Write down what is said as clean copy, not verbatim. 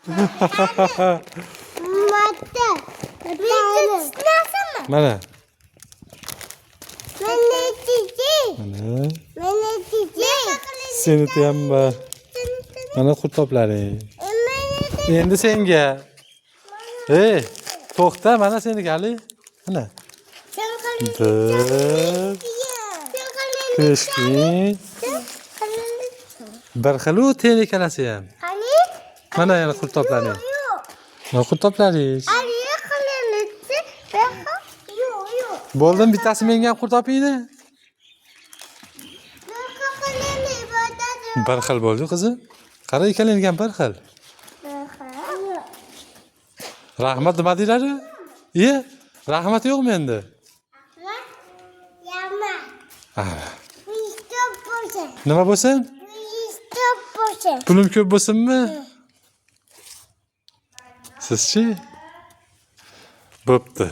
Marta. Bitta. Mana. Mana chichi. Mana. Mana chichi. Seniki ham bor. Mana qurtoblaring. Endi senga. Ey, to'xta, mana seniki hali. Mana. Bir, Peshkin. Bir xil u ten ikkalasi ham. Qani? Mana yana qurtoblaring. Yo'q. Mana qurtoblaring. Ali qilinibdi. Yo'q, yo'q. Bo'ldimi, bittasi menga ham qurtopingni. Bir xil bo'ldi qizim. Qara, ikkalangga ham bir xil. Rahmat nima deyiladi? Iye, rahmat yo'qmi endi? Ah, nima bo'lsin? Pulim ko'p bo'lsinmi? Sizchi? Bo'pti.